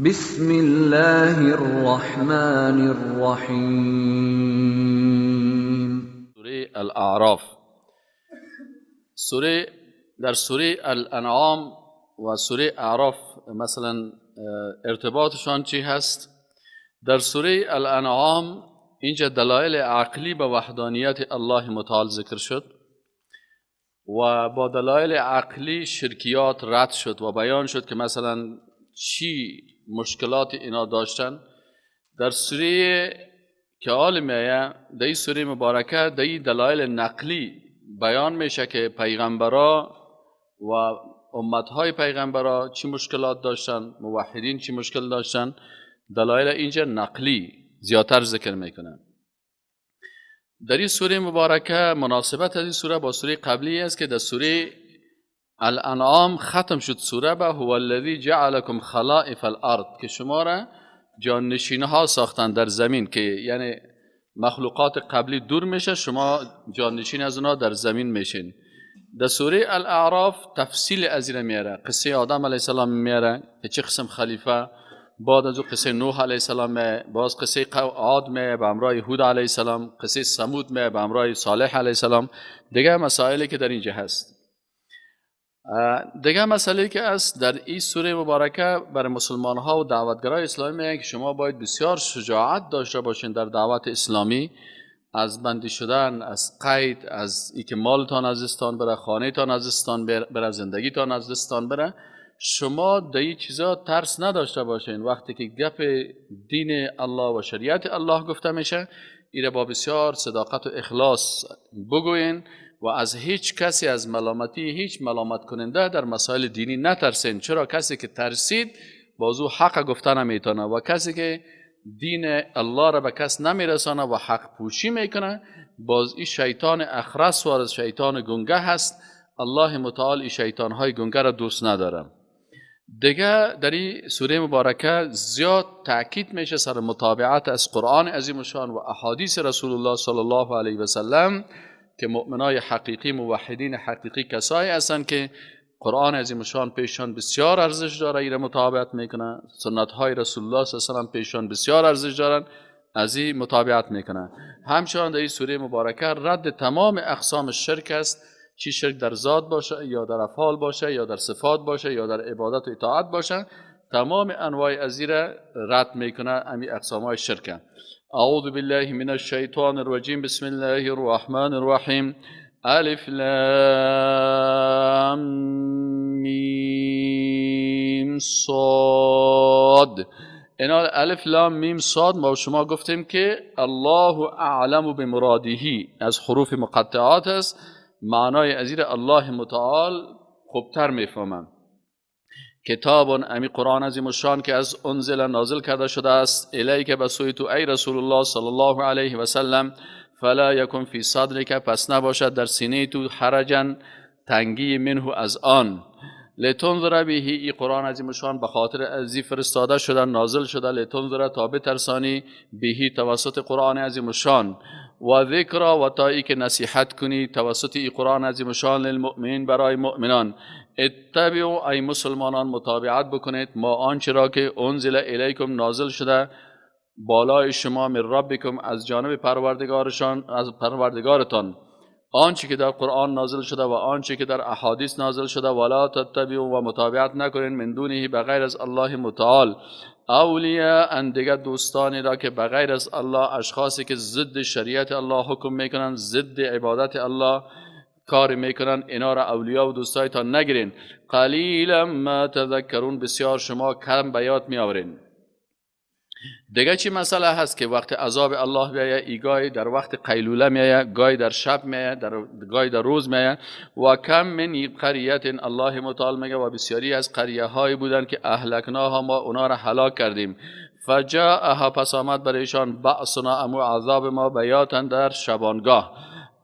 بسم الله الرحمن الرحیم. سوره الاعراف، سوره در سوره الانعام و سوره اعراف مثلا ارتباطشان چی هست؟ در سوره الانعام اینجا دلایل عقلی به وحدانیت الله متعال ذکر شد و با دلایل عقلی شرکیات رد شد و بیان شد که مثلا چی مشکلات اینا داشتن. در سوره که آل میایه، در این سوره مبارکه در این دلایل نقلی بیان میشه که پیغمبرا و امتهای پیغمبرا چی مشکلات داشتن، موحدین چی مشکل داشتن. دلایل اینجا نقلی زیادتر ذکر میکنن. در این سوره مبارکه مناسبت از این سوره با سوره قبلی است که در سوره الانعام ختم شد سوره به هو الذی جعلکم خلائف الارض، که شما را جانشین ها ساختن در زمین، که یعنی مخلوقات قبلی دور میشه، شما جانشین از اونا در زمین میشین. در سوره الاعراف تفصیل از این میاره، قصه آدم علیه السلام میاره که چه قسم خلیفه، بعد از او قصه نوح علیه السلام، باز قصه عاد می به همراه هود علیه السلام، قصه ثمود می به همراه صالح علیه السلام، دیگه مسائلی که در اینجا هست. دیگه مسئله که است در این سوره مبارکه برای مسلمان ها و دعوتگرای اسلامی میگه که شما باید بسیار شجاعت داشته باشین در دعوت اسلامی، از بندی شدن، از قید، از اینکه مالتان از دستان بره، خانه‌تان از دستان بره، زندگیتان از دستان بره. شما در این چیزا ترس نداشته باشین. وقتی که گپ دین الله و شریعت الله گفته میشه، ایره با بسیار صداقت و اخلاص بگوین و از هیچ کسی، از ملامتی هیچ ملامت کننده در مسائل دینی نترسین. چرا کسی که ترسید بازو حق گفته نمیتونه و کسی که دین الله را به کس نمیرسانه و حق پوشی میکنه، باز این شیطان اخرس و از شیطان گنگه هست. الله متعال این شیطان های گنگه را دوست نداره. دیگه در این سوره مبارکه زیاد تاکید میشه سر متابعت از قرآن عظیم الشان و احادیث رسول الله صلی الله علیه و سلم، که مؤمنای حقیقی، موحدین حقیقی کسایی هستند که قرآن عظیم الشان پیشان بسیار ارزش داره، ایره متابعت میکنه. سنت های رسول الله صلی الله علیه و سلم پیشان بسیار ارزش دارن، از این متابعت میکنه. همچنان در این سوره مبارکه رد تمام اقسام شرک است، چی شرک در ذات باشه یا در افعال باشه یا در صفات باشه یا در عبادت و اطاعت باشه، تمام انواع از این رد میکنه، امی اقسام های شرک. اعوذ بالله من الشیطان الرجیم، بسم الله الرحمن الرحیم. الف لام میم صاد. اینا الف لام میم صاد ما شما گفتیم که الله اعلم بمراده، از حروف مقطعات است. معنای از این الله متعال خوبتر میفهمم. کتاب امی قرآن عظیم الشان که از انزل نازل کرده شده است، الیک به سوی تو ای رسول الله صلی الله علیه و سلم، فلا یکن فی صدرک، پس نباشد در سینه تو حرجا تنگی منه از آن. لتنذر به، ای قرآن عظیم الشان به خاطر ازی فرستاده شده، نازل شده، لتنذر تا بترسانی، بهی توسط قرآن عظیم الشان، و ذکر و تا ای که نصیحت کنی توسط ای قرآن عظیم الشان، للمؤمنین برای مؤمنان. اتبعوا ای مسلمانان متابعت بکنید ما آنچه را که انزل الیکم نازل شده بالای شما، من ربکم از جانب پروردگارشان، از پروردگارتان، آنچه که در قرآن نازل شده و آنچه که در احادیث نازل شده. ولا تتبعوا و متابعت نکنین من دونه بغیر از الله متعال اولیاء، ان دیگر دوستانی را که بغیر از الله، اشخاصی که ضد شریعت الله حکم میکنن، ضد عبادت الله کار میکنن، اینا را اولیا و دوستایتان نگیرین. قلیلا ما تذکرون، بسیار شما کم به یاد میآورین. دیگه چی مسئله هست که وقت عذاب الله بیایه، ای گاهی در وقت قیلوله میایه، گاهی در شب میایه، گاهی در روز میایه. و کم من قریت، الله متعال میگه و بسیاری از قریه هایی بودن که اهلکناها، ما اونا را هلاک کردیم. فجاءها، پس آمد برایشان بأسنا، امو عذاب ما، بیاتن در شبانگاه،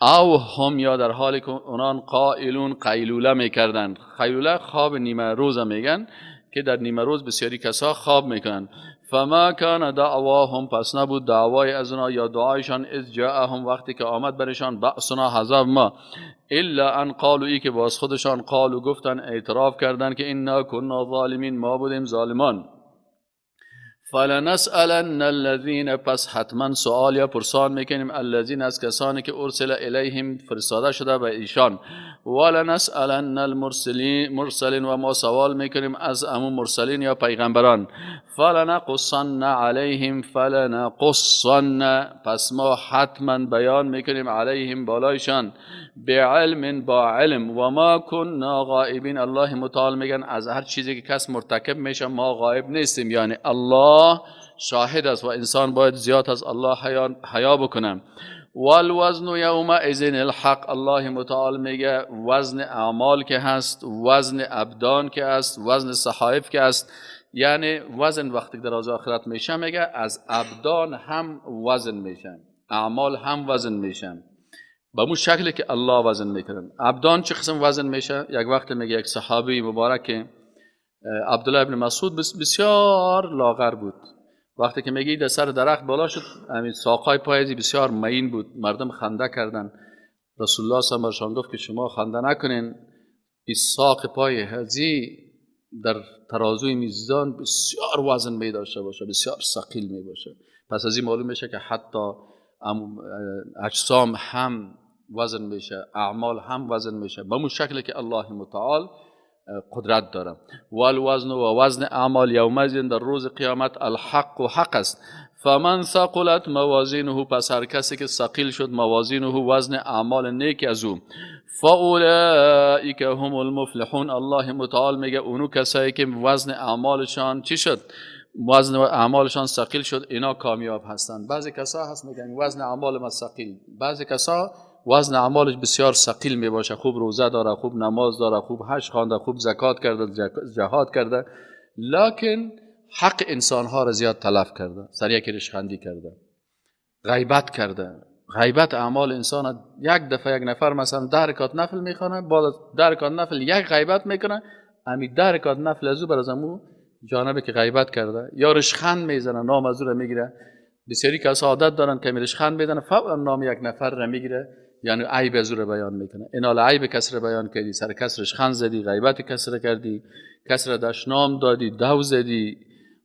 او هم یا در حالی که اونان قائلون قیلوله میکردند. قیلوله خواب نیمه روز میگن. که در نیمه روز بسیاری کسا خواب میکنن. فما کان دعواهم، پس نبود دعوای از اونا یا دعایشان، اذ جاءهم، وقتی که آمد برشان، بأسنا، عذاب ما، الا ان قالوا، ای که باز خودشان قالوا گفتن، اعتراف کردن که انا کنا ظالمین، ما بودیم ظالمان. فلنسألن الذین، پس حتما سوال یا پرسان میکنیم، الذین، از کسانی که ارسل الیهم، فرستاده شده به ایشان، ولنسألن المرسلین، و ما سوال میکنیم از امو مرسلین یا پیغمبران. فلنقصن علیهم، فلنقصن، پس ما حتما بیان میکنیم، علیهم، بالایشان، بعلم، با علم، و ما کنا غائبین. الله متعال میگن از هر چیزی که کس مرتکب میشه ما غایب نیستیم، یعنی الله شاهد است و انسان باید زیاد از الله حیا بکنه. والوزن یومئذ الحق، الله متعال میگه وزن اعمال که هست، وزن ابدان که هست، وزن صحائف که هست، یعنی وزن وقتی در روز آخرت میشه، میگه از ابدان هم وزن میشن، اعمال هم وزن میشن به مو شکلی که الله وزن میکنن. ابدان چه قسم وزن میشه؟ یک وقت میگه یک صحابی مبارک عبدالله ابن مسعود بسیار لاغر بود، وقتی که میگه در سر درخت بالا شد، همین ساقای پایزی بسیار مین بود، مردم خنده کردن. رسول الله صلی الله علیه و آله گفت که شما خنده نکنین، این ساق پای هزی در ترازوی میزان بسیار وزن می داشته باشه، بسیار ثقیل می باشه. پس از این معلوم میشه که حتی اجسام هم وزن میشه، اعمال هم وزن میشه به اون شکلی که الله متعال قدرت داره. والوزن و وزن اعمال یومئذ در روز قیامت الحق و حق است. فمن ثقلت موازینه، پس هر کسی که ثقیل شد موازینه، وزن اعمال نیک از او، فاولئک هم المفلحون. الله متعال میگه اونو کسایی که وزن اعمالشان چی شد؟ وزن اعمالشان ثقیل شد، اینا کامیاب هستند. بعضی کسا هست میگن وزن اعمال ما ثقیل، بعضی کسا وزن اعمالش بسیار ثقیل می باشه، خوب روزه داره، خوب نماز داره، خوب حج خوانده، خوب زکات کرده، جهاد کرده، لکن حق انسانها را زیاد تلف کرده، سر یک ریشخندی کرده، غیبت کرده. غیبت اعمال انسان، یک دفعه یک نفر مثلا 10 رکعت نفل میخوانه، بعد 10 رکعت نفل یک غیبت میکنه، امی 10 رکعت نفل از او بر از امو جانبی که غیبت کرده یا ریشخند میزنه، نام از او را میگیره. بسیاری کسا عادت دارن که ریشخند میزنه، فورا نام یک نفر را میگیره، یعنی عیب از او را بیان میکنه. اینال عیب کس را بیان کردی، سر کس ریشخند زدی، غیبت کس را کردی، کس را دشنام دادی، دو زدی،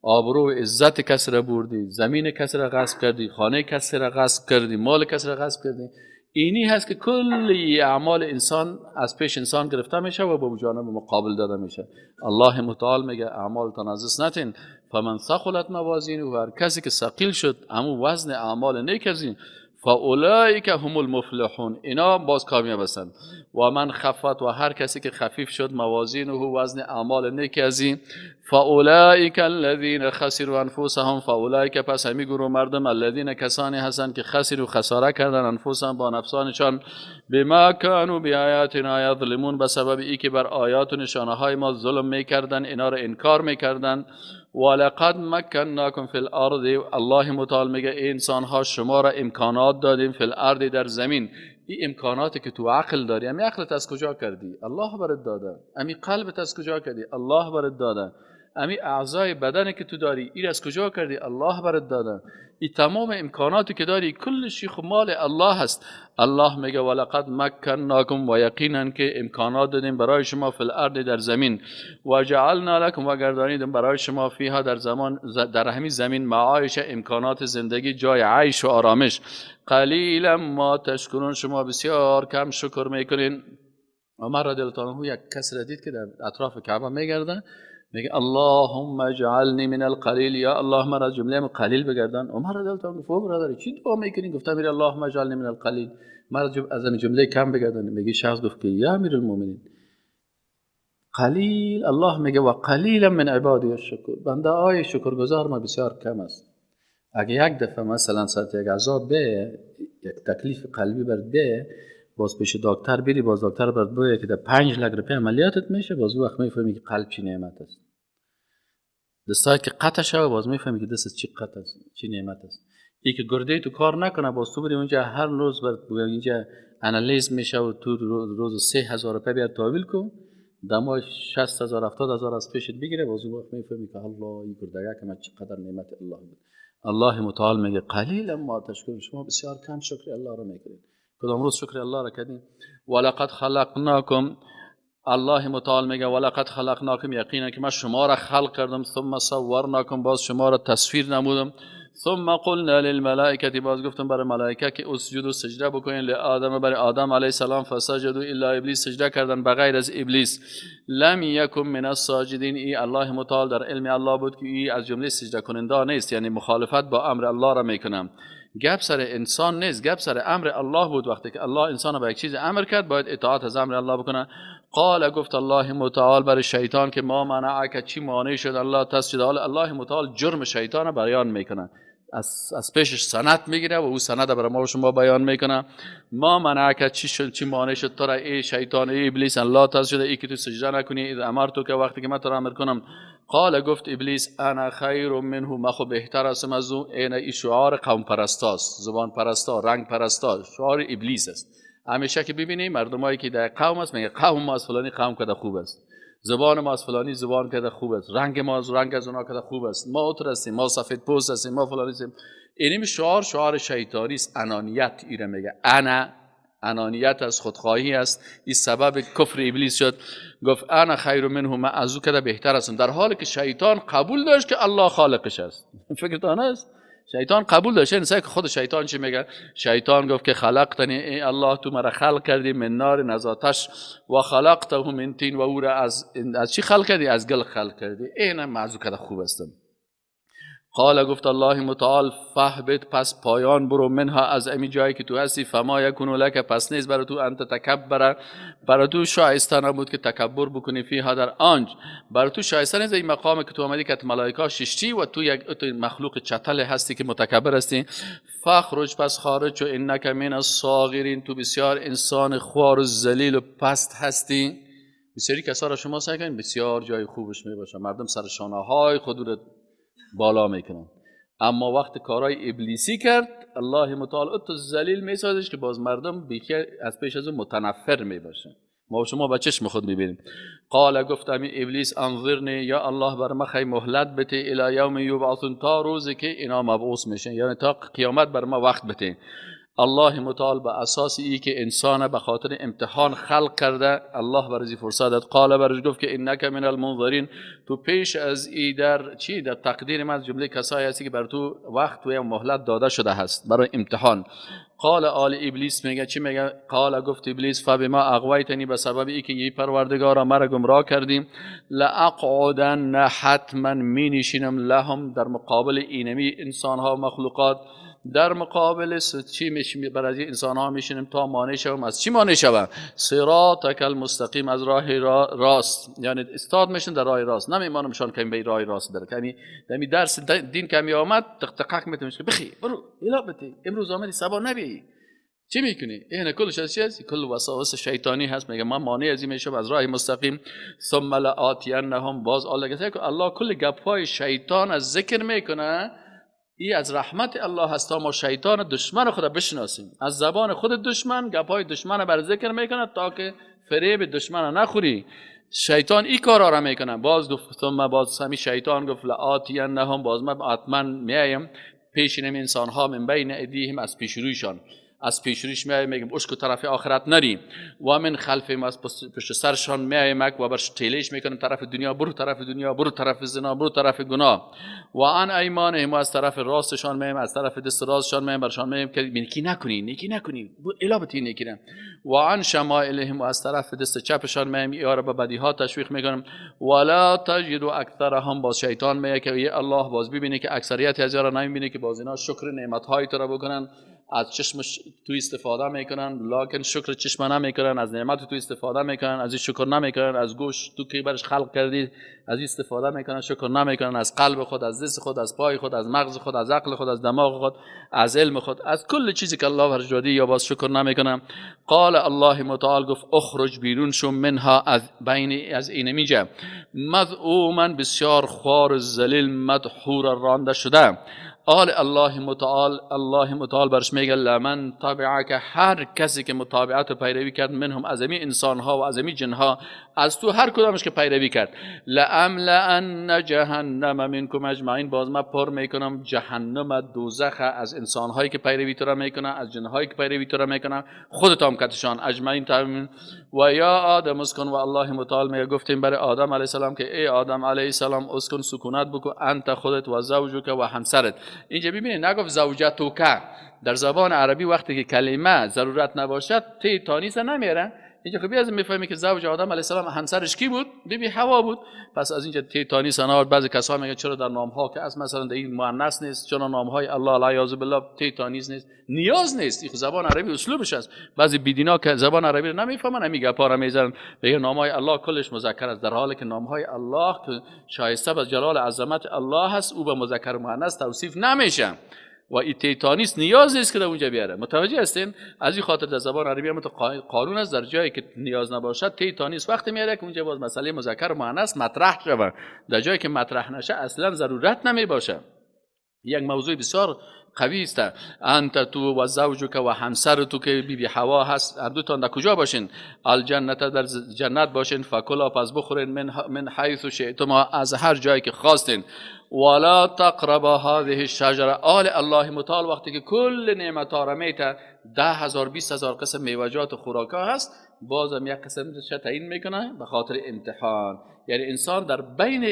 آبرو و عزت کس را بردی، زمین کس را غصب کردی، خانه کس را غصب کردی، مال کس را غصب کردی. اینی هست که کلی اعمال انسان از پیش انسان گرفته میشه و به جانب مقابل داده میشه. الله متعال میگه اعمالتان از دست نتین. فمن ثقلت موازینه، و هر کسی که ثقیل شد همون وزن اعمال نیک از این، فاولئک هم المفلحون، اینا باز کامیاب هستند. و من خفت، و هر کسی که خفیف شد موازینه، وزن اعمال نیک از این، فاولئک الذین خسروا انفسهم، فاولئک پس همی گروه مردم، الذین کسانی هستند که خسروا خساره کردن، انفسهم با نفسانشان، بما کانوا بآیاتنا یظلمون، به سبب ای که بر آیات و نشانه های ما ظلم میکردن، اینا را انکار میکردن. ولقد مکناکم فی الارض، الله متعال میگه ای انسان ها شما را امکانات دادیم، فی الارض در زمین. این امکاناتی که تو عقل داری، امی عقلت از کجا کردی؟ الله برات داده. امی قلبت از کجا کردی؟ الله برات داده. امی اعضای بدن که تو داری، این از کجا کردی؟ الله برات داده. این تمام امکاناتی که داری کلش خب مال الله هست. الله میگه ولقد مکناکم، و یقینا که امکانات دادیم برای شما، فی الارض در زمین، و جعلنا لکم، و گردانیدیم برای شما، فیها در زمان در همین زمین، معایش امکانات زندگی، جای عیش و آرامش. قلیلا ما تشکرون، شما بسیار کم شکر میکنین. عمر رضی الله عنه یک کس را دید که در اطراف کعبه میگرده، میگه اللهم اجعلنی من القلیل، یا الله مرا از جمله قلیل بگردان. عمر رضی الله عنه گفت برادر چی دعا میکنی؟ گفت امیر اللهم اجعلنی من القلیل، مرا از جمله کم بگردان. میگه شخص گفت که یا امیر المؤمنین قلیل، الله میگه و قلیلا من عبادی الشکور، بنده های شکرگزار ما بسیار کم است. اگه یک دفعه مثلا سرت یک عذاب به، یک تکلیف قلبی برات به، باز پیش دکتر بری، باز دکتر برات بگه که در 5 لک روپیه عملیاتت میشه، باز اون وقت میفهمی که قلب چی نعمت است. دستایی که قطع شوه باز میفهمی که دست چی قطع است، چی نعمت است. ای که گرده تو کار نکنه، باز تو بری اونجا هر روز برات بگه اینجا آنالیز میشه و تو روز 3000 روپیه بیار تحویل کن، دمای 60,000 70,000 از پیشت بگیره، باز اون وقت میفهمی که الله این گردگه که من چقدر نعمت الله بود. الله متعال میگه قلیلا ما تشکرون، شما بسیار کم شکر الله را میکنید. کدام روز شکر الله را کردیم؟ ولقد خلقناکم، الله متعال میگه ولقد خلقناکم، یقینا که من شما را خلق کردم، ثم صورناکم، باز شما را تصویر نمودم، ثم قلنا للملائکه، باز گفتم برای ملائکه که اسجدوا، سجده بکنین، لآدم، برای آدم علیه السلام، فسجدوا الا ابلیس، سجده کردن بغیر از ابلیس، لم یکن من الساجدین. ای الله متعال در علم الله بود که ای از جمله سجده کننده نیست، یعنی مخالفت با امر الله را میکنم. گپ سر انسان نیست، گپ سر امر الله بود. وقتی که الله انسان را به یک چیز امر کرد باید اطاعت از امر الله بکنه. قال، گفت الله متعال برای شیطان که ما منعک، چی مانع شد الله تسجد. الله متعال جرم شیطان را بیان میکنه، از پیشش سند میگیره و او سند برای ما و شما بیان میکنه. ما منعک، چی شد، چی مانع شد تو را ای شیطان، ای ابلیس، الله تسجد، ای که تو سجده نکنی، اذ امرتک، که وقتی که من تو را امر کنم. قال، گفت ابلیس انا خیر منه، من خو بهتر هستم از او. این ای شعار قوم پرستاست، زبان پرستا، رنگ پرستا، شعار ابلیس است. همیشه که ببینی مردمایی که در قوم است میگه قوم ما از فلانی قوم کده خوب است، زبان ما از فلانی زبان کده خوب است، رنگ ما از رنگ از اونا کده خوب است، ما اوتر هستیم، ما سفید پوست هستیم، ما فلانی هستیم. اینم شعار شیطانی است. انانیت ایره میگه، انا انانیت از خودخواهی است. این سبب کفر ابلیس شد. گفت انا خیر منه، من از او کده بهتر هستم، در حالی که شیطان قبول داشت که الله خالقش است. فکرتان است؟ شیطان قبول داشت. این که خود شیطان چی میگه؟ شیطان گفت که خلقتنی، ای الله تو مرا خلق کردی، من نار، از آتش، و خلقته من طین، و او را از چی خلق کردی؟ از گل خلق کردی. اینم من از او کده خوب هستم. قال، گفت الله متعال فهبط، پس پایان برو، منها، از امی جایی که تو هستی، فما یکون لک، پس نیست برای تو، ان تتکبر، برای تو شایسته نبود که تکبر بکنی، فیها، در آنج، برای تو شایسته نیست این مقام که تو آمدی که ملائکه ششتی و تو یک تو مخلوق چتل هستی که متکبر هستی. فخرج، پس خارج شو، انک من الصاغرین، تو بسیار انسان خوار و ذلیل و پست هستی. بسیاری کسا را شما سعی کنید بسیار جای خوبش می باشه، مردم سر شانه های خود بالا میکنن، اما وقت کارهای ابلیسی کرد الله متعال تو ذلیل میسازش که باز مردم بیخی از پیش از اون متنفر میباشن. ما و شما با چشم خود میبینیم. قال، گفت امی ابلیس انظرنی، یا الله بر ما خی مهلت بده، الی یوم یبعثون، تا روزی که اینا مبعوث میشن، یعنی تا قیامت بر ما وقت بده. الله متعال به اساس ای که انسان به خاطر امتحان خلق کرده، الله برای فرصت داد. قال، برش گفت که انک من المنظرین، تو پیش از ای در چی، در تقدیر من از جمله کسایی هستی که بر تو وقت و مهلت داده شده هست برای امتحان. قال، آل ابلیس میگه چی میگه؟ قال، گفت ابلیس فبما اغویتنی، به سبب ای که ای پروردگارا مرا گمراه کردیم، لاقعدن، حتما می نشینم، لهم، در مقابل اینمی انسان ها و مخلوقات، در مقابل چی میشیم برای انسان ها میشینیم تا مانع شوم. از چی مانع شوم؟ صراطک المستقیم، از راه راست، یعنی استاد میشن در راه راست، نمیمانمشان که به راه راست بره. کمی دمی درس دین کمی آمد تق تقک میتونش که بخی برو الا بتی، امروز آمدی صبا نبی چی میکنی؟ اینه کلش از چی هست؟ کل وساوس شیطانی هست. میگه من مانع از این میشم از راه مستقیم. ثم لآتینهم، باز الله الله کل گپ‌های شیطان از ذکر میکنه. ای از رحمت الله هست تا ما شیطان دشمن خود بشناسیم. از زبان خود دشمن گپ‌های دشمن بر ذکر میکنه تا که فریب دشمن نخوری. شیطان این کارا را میکنه. باز گفت ثم، باز همی شیطان گفت لآتینهم، باز من حتما میایم پیش این انسان ها، من بین ایدیهم، از پیش رویشان، از پیش رویش میایم، میگم اشک طرف آخرت نری، و من خلفهم، از پشت سرشان میایم و برش تیلیش میکنم طرف دنیا، برو طرف دنیا، برو طرف زنا، برو طرف گناه. و عن ایمانهم، از طرف راستشان میایم، از طرف دست راستشان میایم، برشان میایم که نیکی نکنی، نیکی نکنی، الا بتی نیکی نه. و عن شمائلهم، و از طرف دست چپشان میایم، یارا به بدی ها تشویق میکنم. ولا تجد اکثرهم، باز شیطان میگه که الله باز ببینه که اکثریت از یارا نمیبینه که باز اینا شکر نعمت های تو را بکنن، از چشم تو استفاده میکنن، لکن شکر چشم نمیکنن، از نعمت تو استفاده میکنن، از این شکر نمیکنن، از گوش تو که برش خلق کردی از این استفاده میکنن، شکر نمیکنن، از قلب خود، از دست خود، از پای خود، از مغز خود، از عقل خود، از دماغ خود، از علم خود، از کل چیزی که الله برش دادی یا باز شکر نمیکنن. قال الله متعال گفت اخرج، بیرون شو، منها، از بین از اینمیجا، مذعوما، بسیار خوار ذلیل، مدحور، رانده شده. آل الله متعال، الله متعال برش میگه لمن تبعک، هر کسی که متابعت و پیروی کرد، منهم، از امی انسان ها و از امی جن ها، از تو هر کدامش که پیروی کرد، لاملأن جهنم منکم اجمعین، باز من پر میکنم جهنم دوزخ از انسانهایی که پیروی تو را میکنن، از جنهایی که پیروی تو را میکنن، خودت هم کتشان اجمعین تمام. و یا آدم اسکن، و الله متعال میگه گفتیم برای آدم علیه السلام که ای آدم علیه السلام اسکن سکونت بکو، انت خودت و زوجک و همسرت. اینجا ببینید نگفت زوجتک. در زبان عربی وقتی که کلمه ضرورت نباشد تی تانیث نمیاره. اینجا خب از میفهمی که زوج آدم علیه السلام همسرش کی بود؟ بی بی حوا بود. پس از اینجا تی تانیث نآورد. بعضی کسا میگن چرا در نام ها که از مثلا در این مؤنث نیست، چرا نام های الله العیاذ بالله تی تانیث نیست؟ نیاز نیست. این زبان عربی اسلوبش است. بعضی بیدینا که زبان عربی رو نمیفهمن همین گپا رو میزنن، میگن نام های الله کلش مذکر است، در حالی که نام های الله که شایسته به جلال عظمت الله هست او به مذکر و مؤنث توصیف نمیشه و این تی تانیث نیاز نیست که در اونجا بیاره. متوجه هستین؟ از این خاطر در زبان عربی هم قانون است در جایی که نیاز نباشد تی تانیث وقتی میاره که اونجا باز مسئله مذکر و مؤنث مطرح شود. در جایی که مطرح نشه اصلا ضرورت نمی باشه. یک موضوع بسیار قوی است. انت تو و زوجک و همسر تو که بی بی حوا هست، هر دو تان در کجا باشین؟ الجنت، در جنت باشین. فکلا، پس بخورین، من حیث شئتما، از هر جایی که خواستین. ولا تقربا هذه الشجره. آل الله متعال وقتی که کل نعمت ها را میته، 10,000 20,000 قسم میوه‌جات و خوراک‌ها هست، بازم یک قسم تعیین میکنه به خاطر امتحان. یعنی انسان در بین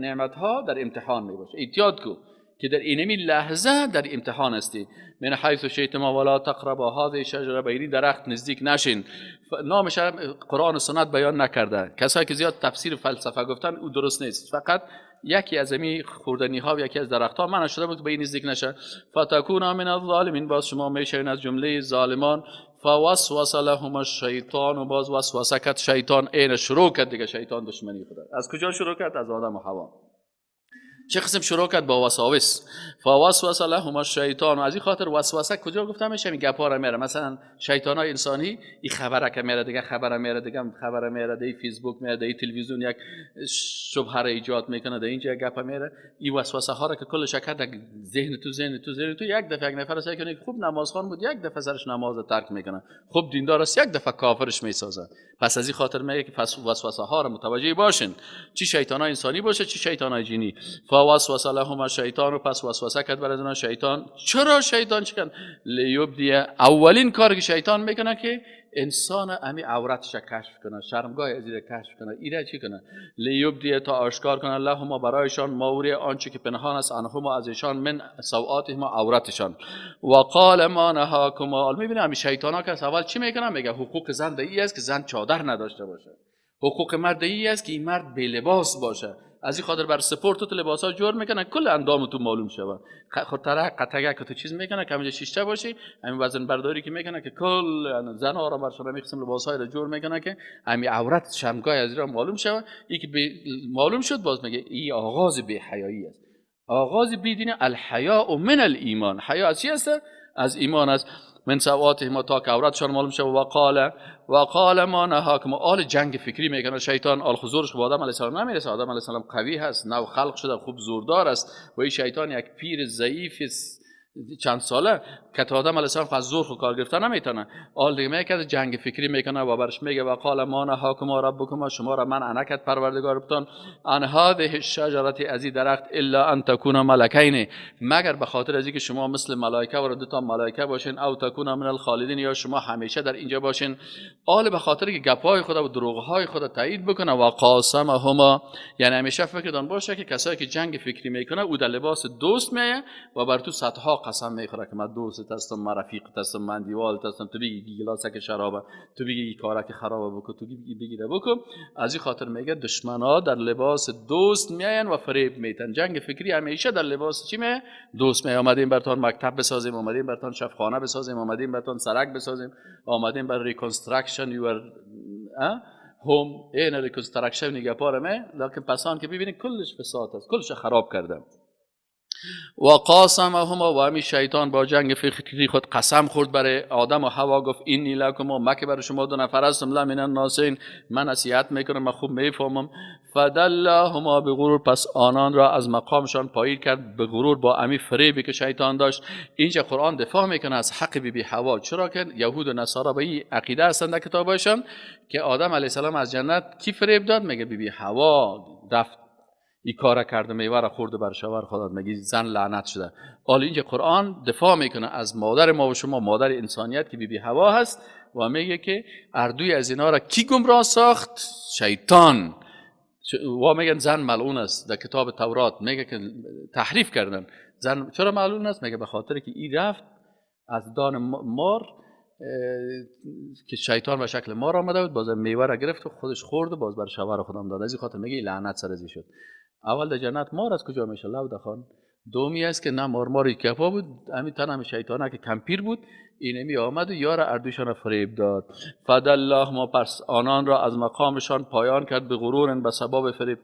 نعمت ها در امتحان میباشه. احتیاط کو که در اینمی لحظه در امتحان هستی. من حیث شئتما ولا تقربا هذه الشجره، به این درخت نزدیک نشین. نامش قرآن و سنت بیان نکرده. کسایی که زیاد تفسیر فلسفه گفتن او درست نیست. فقط یکی از امی خوردنی ها و یکی از درخت ها منع شده بود که به این نزدیک نشه. فتکونا من الظالمین، باز شما میشین از جمله ظالمان. فوسوس لهما الشیطان، و باز وسوسه کرد شیطان. عین شروع کرد دیگه شیطان دشمنی خدا. از کجا شروع کرد؟ از آدم و حوا. چه قسم شروع کرد؟ با وساوس. فوسوس لهما الشیطان. از این خاطر وسوسه کجا گفته میشه؟ این گپا را میاره. مثلا شیطانای انسانی این خبره که میاره دیگه، خبره میاره دیگه، خبره میاره، دی فیسبوک میاره، دی تلویزیون یک شبهه را ایجاد میکنه، دی اینجا گپ میاره. این وسوسه ها را که کلش کرد ذهن تو ذهن تو ذهن تو، یک دفعه یک نفر سعی کنه خوب نمازخوان بود، یک دفعه سرش نماز ترک میکنه، خوب دیندار است، یک دفعه کافرش میسازه. پس از این خاطر میگه که وسوسه ها را متوجه باشین، چی شیطانای انسانی باشه چی شیطانای جنی. فوسوس لهما الشیطان، و پس وسوسه کرد برای اونها شیطان. چرا شیطان چی کرد؟ لیبدی، اولین کاری که شیطان میکنه که انسان امی عورتش کشف کنه، شرمگاه از ایره کشف کنه، ایره چی کنه؟ لیبدی، تا آشکار کنه، لهما برایشان، ماوری آنچه که پنهان است، عنهما از ایشان، من سوآتهما عورتشان. و قال ما نهاکما. میبینه امی شیطانا که اول چی میکنه؟ میگه حقوق زن ای است که زن چادر نداشته باشه، حقوق مرد ای است که این مرد بی لباس باشه. از این خاطر بر سپورت تو لباسا جور میکنه کل اندام تو معلوم شوه. خود قطعه که تو چیز میکنه که همینجا شیشته باشی، همین وزن برداری که میکنه که کل زنها را برشون میقسم لباسای را جور میکنه که همین عورت شمگاه از را معلوم شوه. این که معلوم شد باز میگه این آغاز بی حیایی است. آغاز بی دینی، الحیاء من الایمان. حیا از چی است؟ از ایمان است. من سوآتهما، تا که عورتشان معلوم شد. وقال ما نهاکم. آل جنگ فکری میکنه شیطان. آل حضورش به آدم علیه السلام نمیرسه. آدم علیه السلام قوی هست، نو خلق شده، خوب زوردار است، و این شیطان یک پیر ضعیف چند ساله که آدم علیه السلام از زور خود کار گرفته نمیتونه. آل دیگه میکنه جنگ فکری میکنه و برش میگه وقال ما نهاکما ربکما، شما را منع نکرد پروردگارتان، عن هذه الشجره، از این درخت، الا ان تکونا ملکین، مگر به خاطر از اینکه شما مثل ملائکه و دو تا ملائکه باشین، او تکونا من الخالدین، یا شما همیشه در اینجا باشین. آل به خاطر که گپای خدا و دروغهای خدا تایید بکنه. و قاسمهما، یعنی همیشه فکرتان باشه که کسایی که جنگ فکری میکنه او در لباس دوست میه و بر تو صدها قسم میخوره که من دوست هستم، من رفیق هستم، من دیوال هستم، تو بگی گیلاسک شرابه، تو بگی کارک خرابه بکن، تو بگی بگیره بکن. از این خاطر میگه دشمنا در لباس دوست میاین و فریب میتن. جنگ فکری همیشه در لباس چی می؟ دوست می. آمدیم براتون مکتب بسازیم، آمدیم براتون شفخانه بسازیم، آمدیم براتون سرک بسازیم، آمدیم بر reconstruction your home. این reconstruction نگه پارمه، لکن پسان که ببینید کلش فساد است، کلش خراب کرده. و قاسمهما، و همین شیطان با جنگ فکری خود قسم خورد برای آدم و حوا، گفت اینی لکما، من که برای شما دو نفر هستم، لمن الناصحین، من نصیحت میکنم، من خوب میفهمم. فدلهما بغرور، پس آنان را از مقامشان پایین کرد به غرور با امی فریبی که شیطان داشت. اینجا قرآن دفاع میکنه از حق بی بی حوا، چرا که یهود و نصارا به این عقیده هستند در کتابشان که آدم علیه السلام از جنت کی فریب داد؟ میگه بی بی حوا رفت این کار کرد، میوه را خورد بر شوهر خدا، میگه زن لعنت شده. حالا اینجا قرآن دفاع میکنه از مادر ما و شما، مادر انسانیت که بی بی حوا هست، و میگه که اردوی از اینا را کی گمراه ساخت؟ شیطان. و میگن زن ملعون است در کتاب تورات، میگه که تحریف کردن زن چرا ملعون است؟ میگه به خاطر که این رفت از دان مار که شیطان به شکل مار آمده بود، باز میوه را گرفت و خودش خورد و باز بر شوهر خودم داد. از این خاطر میگه لعنت سر ازی شد. اول در جنت مار از کجا میشه؟ لو دخان. دومی است که نه مار ماری کفا بود، همین تن هم شیطانه که کمپیر بود، اینمی آمد و یار اردوشان فریب داد. فدالله ما، پس آنان را از مقامشان پایان کرد به غرور، به سبب فریب.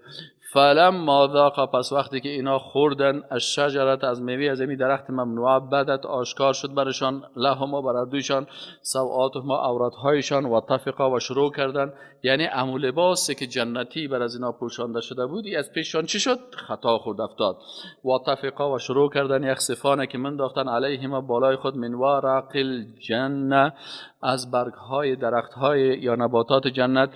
فلما ذاق، پس وقتی که اینا خوردن الشجرة، از میوه از این درخت ممنوعه، بدت آشکار شد برشان، لهما بر اردوشان، سوآتهما عورتهایشان، و طفقا و شروع کردن، یعنی امو لباسی که جنتی بر از اینا پوشانده شده بود از پیششان چی شد؟ خطا خورد افتاد. و طفقا و شروع کردن یخسفانه که منداختن علیهما بالای خود، من ورق الجنه، از برگهای درختهای یا نباتات جنت.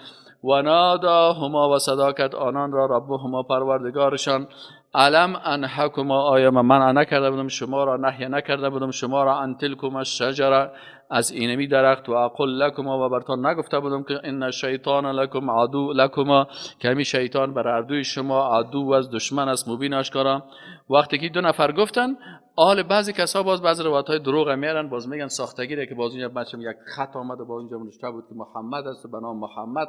و ناداهما، و صدا کرد آنان را ربهما پروردگارشان، الم انهکما، آیا من منع نکرده بودم شما را، نهی نکرده بودم شما را، ان تلکما الشجره، از اینمی درخت، و اقل لکما، و برتان نگفته بودم که ان الشیطان لکم عدو لکما، که همی شیطان بر اردوی شما عدو از دشمن است مبین آشکارا. وقتی که دو نفر گفتن، آل بعضی کسا باز بعضی روایت های دروغ میارن، باز میگن ساختگیره که باز اینجا بچم یک خط آمد و باز اینجا نوشته بود که محمد است و به نام محمد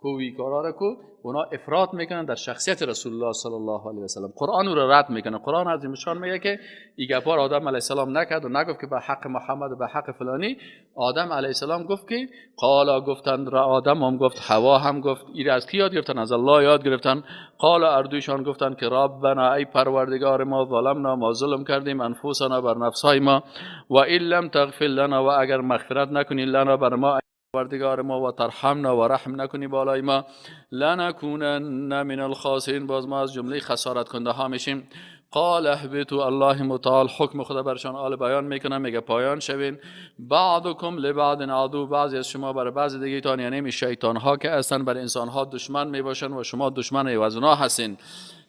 کوی کارا را کو، اونا افراط میکنن در شخصیت رسول الله صلی الله علیه و سلم. قرآن او را رد میکنه. قرآن از این میگه که این گپار آدم علیه السلام نکرد و نگفت که به حق محمد و به حق فلانی. آدم علیه السلام گفت که قالا گفتند را، آدم هم گفت، حوا هم گفت. این از کی یاد گرفتن؟ از الله یاد گرفتن. قال اردویشان گفتند که ربنا، ای پروردگار ما، ظلمنا، ما ظلم کردیم، انفسنا، بر نفسهای ما، و ان لم تغفر لنا، و اگر مغفرت نکنی لنا، بر ما پروردگار ما، و ترحمنا، و رحم نکنی بالای ما، لنکونن من الخاسرین، باز ما از جمله خسارت کننده ها میشیم. قال اهبطوا، الله متعال حکم خدا برشان آل بیان میکنه، میگه پایان شوین. بعضکم لبعض عدو، بعضی از شما بر بعضی دیگه تان، یعنی شیطان ها که هستن بر انسان ها دشمن میباشن و شما دشمن از اونا هستین.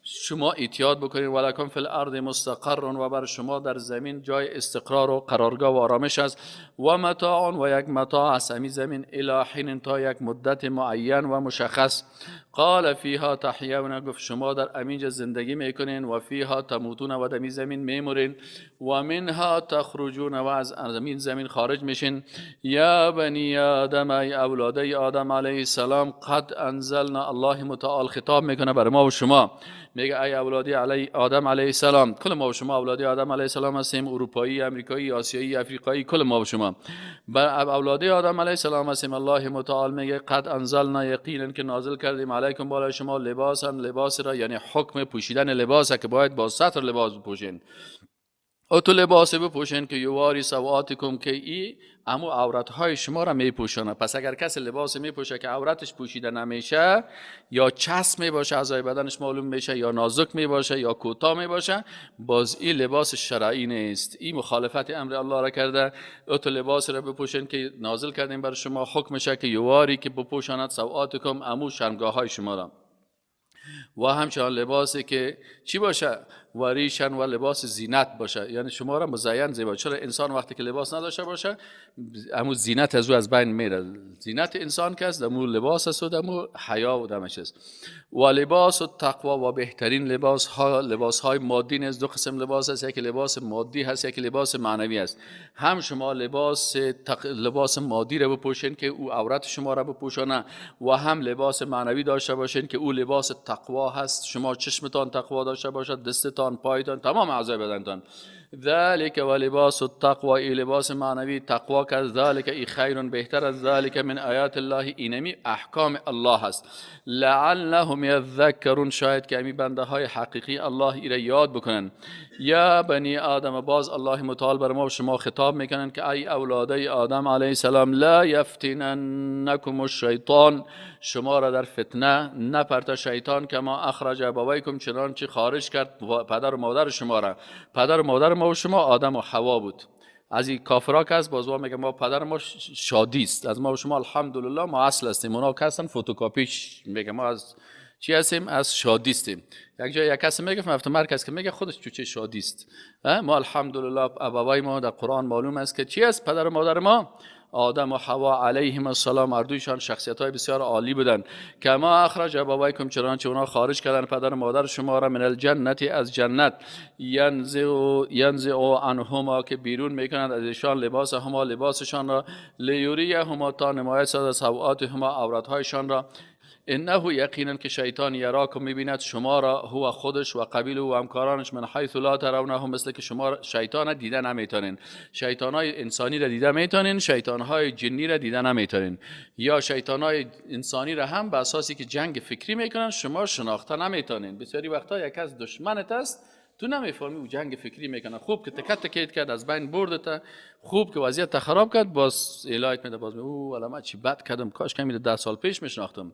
شما احتیاط بکنید. ولکم فی الارض مستقر، و بر شما در زمین جای استقرار و قرارگاه و آرامش است. و متاع، و یک متاع از همین زمین، الی حین، تا یک مدت معین و مشخص. قال فیها تحیون، گفت شما در امینجا زندگی میکنین، و فیها تموتون، و در این زمین میمورین، و منها تخرجون، و از این زمین خارج میشین. یا بنی آدم، ای اولاده آدم علیه السلام، قد انزلنا، الله متعال خطاب میکنه بر ما و شما، میگه ای اولادی علی آدم علیه السلام، کل ما و شما اولادی آدم علیه السلام هستیم، اروپایی، امریکایی، آسیایی، افریقایی، کل ما و شما بر اولادی آدم علیه السلام هستیم. الله متعال میگه قد انزلنا، یقینا که نازل کردیم علیکم بالای شما، لباسا، لباس را، یعنی حکم پوشیدن لباس که باید با ستر لباس بپوشین، او تو لباس بپوشین که یواری سوآتکم، که ای امو عورتهای شما را میپوشانه. پس اگر کسی لباس میپوشه که عورتش پوشیده نمیشه، یا چسب میباشه اعضای بدنش معلوم میشه، یا نازک میباشه، یا کوتاه میباشه، باز این لباس شرعی نیست، این مخالفت امر الله را کرده. او تو لباس را بپوشین که نازل کردیم بر شما، حکمشه که یواری که بپوشاند سوآتکم، امو شرمگاه های شما را. و همچنان لباسی که چی باشه؟ و ریشن، و لباس زینت باشه، یعنی شما را مزین زیبا. چرا انسان وقتی که لباس نداشته باشه، همون زینت از او از بین میره. زینت انسان که است دمو لباس است و دمو حیا و دمش است. و لباس و تقوا، و بهترین لباس ها لباس های مادی نیست. دو قسم لباس است، یکی لباس مادی هست، یکی لباس معنوی است. هم شما لباس مادی را بپوشین که او عورت شما را بپوشانه، و هم لباس معنوی داشته باشین که او لباس تقوا تقوا هست. شما چشمتان تقوا داشته باشد، دستتان، پایتان، تمام اعضای بدنتان. ذلك و لباس التقوا، ای لباس معنوی تقوا که ذلك ای خیر بهتر از ذلك من آیات الله، اینمی احکام الله هست. لعلهم یذکرون، شاید که امی بنده های حقیقی الله ایره یاد بکنن. یا بنی آدم، باز الله متعال بر ما و شما خطاب میکنن که ای اولاده آدم علیه السلام، لا یفتننکم الشیطان، شما را در فتنه نپرت شیطان، کما اخرج ابویکم، چنانچه خارج کرد پدر و مادر شما را. پدر و مادر ما و شما آدم و حوا بود. از این کافرا که هست باز میگه ما پدر ما شادی است، از ما و شما الحمدلله ما اصل هستیم. اونا که هستن فتوکاپیش، میگه ما از چی هستیم؟ از شادی هستیم. یک جای یک کسی میگه مفت مرکز که میگه خودش چوچه شادی است. ما الحمدلله ابوای ما در قرآن معلوم است که چی است پدر و مادر ما؟ آدم و حوا علیهم السلام، اردویشان شخصیت های بسیار عالی بودن. کما اخرج ابویکم، چنانچه اونا خارج کردن پدر و مادر شما را، من الجنت، از جنت، ینزع عنهما، که بیرون میکنند از ایشان لباس هما، لباسشان را، لیوریهما، تا نمایش سازد سوآتهما، عورتهایشان را. انه یقینا که شیطان یراکم، میبیند شما را، هو خودش و قبیل و همکارانش، من حیث لا ترونهم، مثل که شما شیطان دیده نمیتونین. شیطان های انسانی را دیده میتونین، شیطان های جنی را دیده نمیتونین، یا شیطان های انسانی را هم به اساسی که جنگ فکری میکنن شما شناخته نمیتونین. بسیاری وقتا یک از دشمنت است، تو نمیفهمی او جنگ فکری میکنه. خوب که تکت تکیت کرد، از بین بردت، خوب که وضعیت خراب کرد، باز الایت میده، باز او والا من چی بد کردم، کاش کمی 10 سال پیش میشناختم.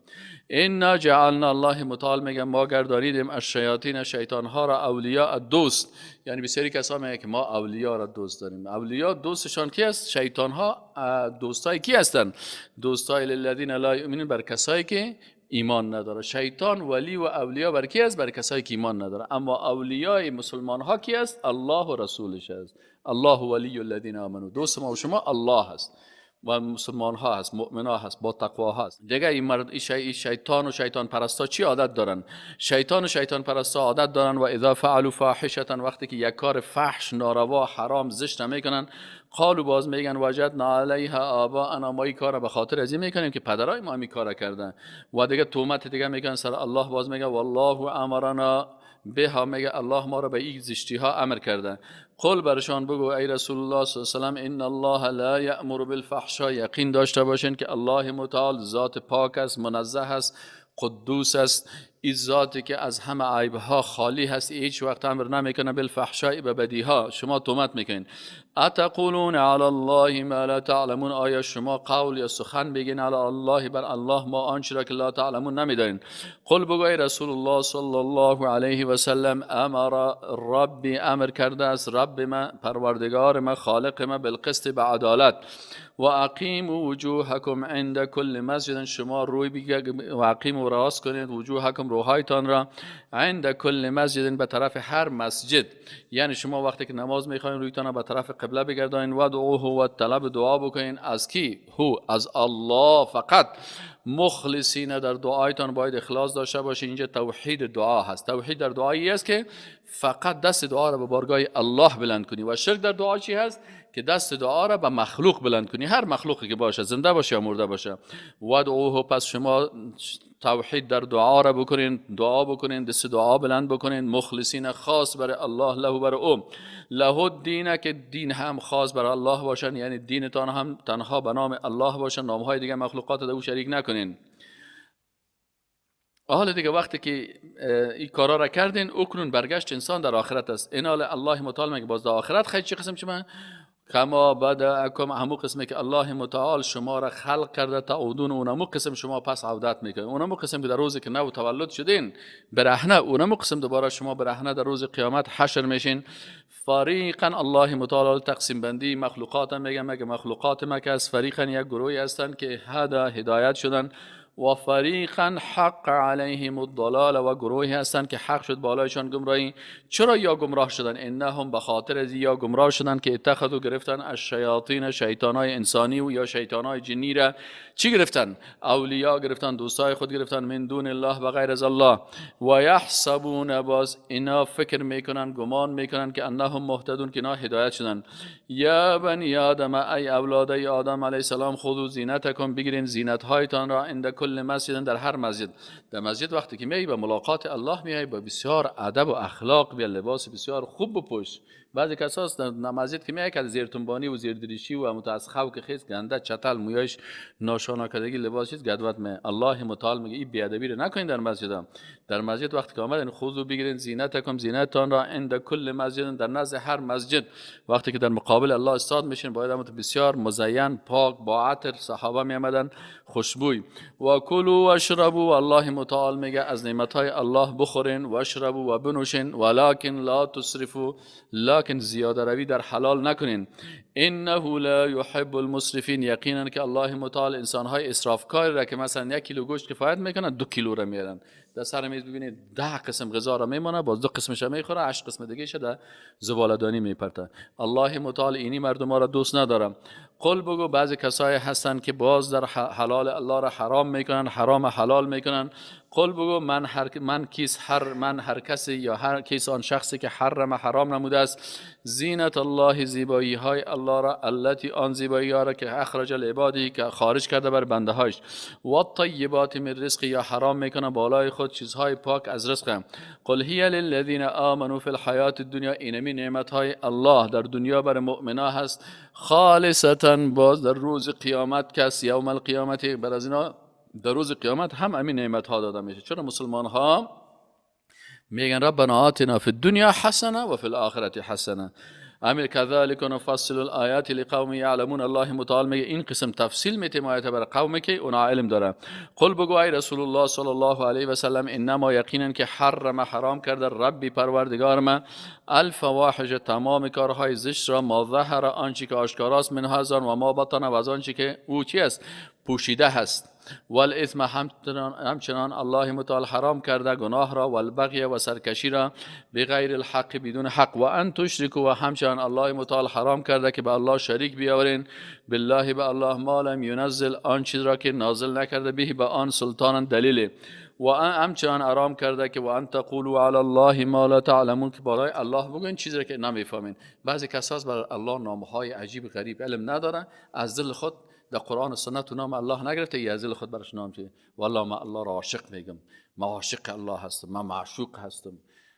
انا جعلنا، الله متعال میگه ما گردانیدیم الشیاطین، شیطان ها را، اولیاء دوست. یعنی بسیاری کسا میگه که ما اولیا را دوست داریم. اولیا دوستشان کی است؟ شیطان ها دوستای کی هستند؟ دوستای للذین لا یؤمنون، بر کسایی که ایمان نداره. شیطان ولی و اولیا بر کی است؟ بر کسایی که ایمان نداره. اما اولیای مسلمان ها کی است؟ الله و رسولش است. الله ولی الذین آمنوا، دوست ما و شما الله است و مسلمان ها هست، مؤمن ها هست، با تقوا هست. دیگه این مرد شیطان و شیطان پرستا چی عادت دارن؟ شیطان و شیطان پرستا عادت دارن و اذا فعلوا فاحشه، وقتی که یک کار فحش، ناروا، حرام، زشت میکنن، قالو باز میگن وجدنا علیها آباءنا، ما این کار به خاطر از این میکنیم که پدرای ما این کار کردن. و دیگه تهمت دیگه میکنن سر الله، باز میگه والله امرنا بها، میگه الله ما را به این زشتی ها امر کرده. قل، برشان بگو ای رسول الله صلی الله علیه و سلم، ان الله لا یأمر بالفحشاء، یقین داشته باشین که الله متعال ذات پاک است، منزه است، قدوس است، این ذاتی که از همه عیب ها خالی هست، هیچ وقت امر نمیکنه بالفحشاء، به بدی ها. شما تهمت میکنین. اتقولون علی الله ما لا تعلمون، آیا شما قول یا سخن بگین علی الله، بر الله، ما آنچه را که لا تعلمون نمیدانین. قل، بگو ای رسول الله صلی الله علیه و سلم، امر ربی، امر کرده است رب ما، پروردگار ما، خالق ما، بالقسط، به عدالت. و اقیموا وجوهکم عند کل مسجد، شما روی بگید و اقیموا، راست کنید، وجوهکم، روحایتان را، عند کل مسجد، به طرف هر مسجد. یعنی شما وقتی که نماز میخواین رویتان را به طرف قبله بگردانین. و دعوه، و طلب دعا بکنین از کی؟ هو، از الله فقط. مخلصین، در دعایتان باید اخلاص داشته باشین. اینجا توحید دعا هست. توحید در دعایی است که فقط دست دعا را به بارگاه الله بلند کنی. و شرک در دعا چی هست؟ که دست دعا را به مخلوق بلند کنی، هر مخلوقی که باشه، زنده باشه یا مرده باشه. ودعوه، پس شما توحید در دعا را بکنین، دعا بکنین، دست دعا بلند بکنین، مخلصین، خاص برای الله، له، برای او، له الدین، که دین هم خاص برای الله باشن، یعنی دینتان هم تنها به نام الله باشن، نامهای دیگه مخلوقات در او شریک نکنین. حال دیگه وقتی که این کارا را کردین، اکنون برگشت انسان در آخرت است. این حال الله متعال میگه باز در آخرت خیلی چه قسم چه کما بدأکم، همو قسمی که الله متعال شما را خلق کرده، تعودون، اونمو قسم شما پس عودت میکنه. اونمو قسم که در روزی که نو تولد شدین برهنه، اونمو قسم دوباره شما برهنه در روز قیامت حشر میشین. فریقا، الله متعال تقسیم بندی مخلوقات میگه، مگه مخلوقات مکه است. فریقا، یک گروهی هستند که هدا، هدایت شدن، و فریقا حق علیهم الضلال، و گروهی هستند که حق شد بالایشان گمراهی. چرا یا گمراه شدن؟ انهم، به خاطر از یا گمراه شدن که اتخذوا، گرفتن، الشیاطین، شیطانای انسانی و یا شیطانای جنی را چی گرفتن؟ اولیا گرفتن، دوستای خود گرفتن، من دون الله، و غیر از الله. و یحسبون، باز اینا فکر میکنن، گمان میکنن که انهم مهتدون، که اینا هدایت شدن. یا بنی آدم، ای اولادای آدم علیه السلام، خذوا زینتکم، بگیرین زینت هایتان را، عند کل کل مسجد، در هر مسجد. در مسجد وقتی که میای به ملاقات الله میای، با بسیار ادب و اخلاق بیا، لباس بسیار خوب بپوش. بعضی کساس در مسجد که میای که زیر تنبانی و زیر دریشی و متاسخو که خیز گنده چتل مویش ناشانا کردگی لباس چیز گدوت می. الله متعال میگه این بی‌ادبی رو نکنین در مسجد. در مسجد وقتی که آمدن خذوا بگیرین زینتکم، زینتتان را، عند کل مسجد، در نزد هر مسجد. وقتی که در مقابل الله استاد میشین باید هم بسیار مزین پاک با عطر، صحابه می آمدن خوشبوی. و کلوا و اشربوا، الله متعال میگه از نعمت‌های الله بخورین و اشربوا و بنوشین، ولکن لا تسرفوا، لکن زیاده روی در حلال نکنین. انه لا يحب المسرفین، یقینا که الله متعال انسان‌های اسرافکار را که مثلا 1 کیلو گوشت کفایت میکنن 2 کیلو را میارن در سر میز، ببینید 10 قسم غذا را میمونه، باز 2 قسمش میخوره، 8 قسم دیگه ش در زباله‌دانی میپرته. الله متعال اینی مردم را دوست نداره. قل بگو بعضی کسایی هستن که باز در حلال الله را حرام میکنن، حرام حلال میکنن. قل بگو من هر کسی یا هر کیس آن شخصی که حرم حرام نموده است زینت الله، زیبایی های الله را، التي آن زیبایی ها را که اخرج لعباده، که خارج کرده بر بنده هایش، و الطیبات من رزق، یا حرام میکنه بالای خود چیزهای پاک از رزق. قل هی للذین آمنوا فی الحیات الدنیا، اینمی نعمت های الله در دنیا بر مؤمنا هست، خالصتا باز در روز قیامت کس یوم القیامت، بر از اینا در روز قیامت هم همین نعمت ها داده میشه. چرا مسلمان ها میگن ربنا آتنا فی الدنیا حسنه و فی الاخرة حسنه. امیر كذلك نفصل الآیات لقوم یعلمون. الله متعال میگه این قسم تفصیل میتیم آیات برای قومی که اونا علم داره. قل بگو ای رسول الله صلی الله علیه و سلم انما، یقینا که حرم حرام کرده ربی پروردگار من الفواحش، تمام کارهای زشت را، ما ظهر آنچه که آشکاراست، من هزار و ما بطن، و از آنچه که او چی است پوشیده هست. والإثم، همچنان الله متعال حرام کرده گناه را، والبغی و سرکشی را، بغیر الحق بدون حق، و ان تشرکوا، و همچنان الله متعال حرام کرده که به الله شریک بیاورین، بالله به الله، ما لم ینزل آن چیز را که نازل نکرده، به به آن سلطان دلیل، و همچنان حرام کرده که و ان تقولوا علی الله ما لا تعلمون، که برای الله بگوین چیزی را که نمیفهمین. بعضی کساس برای الله نامهای عجیب غریب علم نداره، از دل خود در قرآن و سنت و نام الله نگرفته، یه از دل خود برش نام چیه، والله من الله را عاشق میگم، من عاشق الله هستم، من معشوق هستم،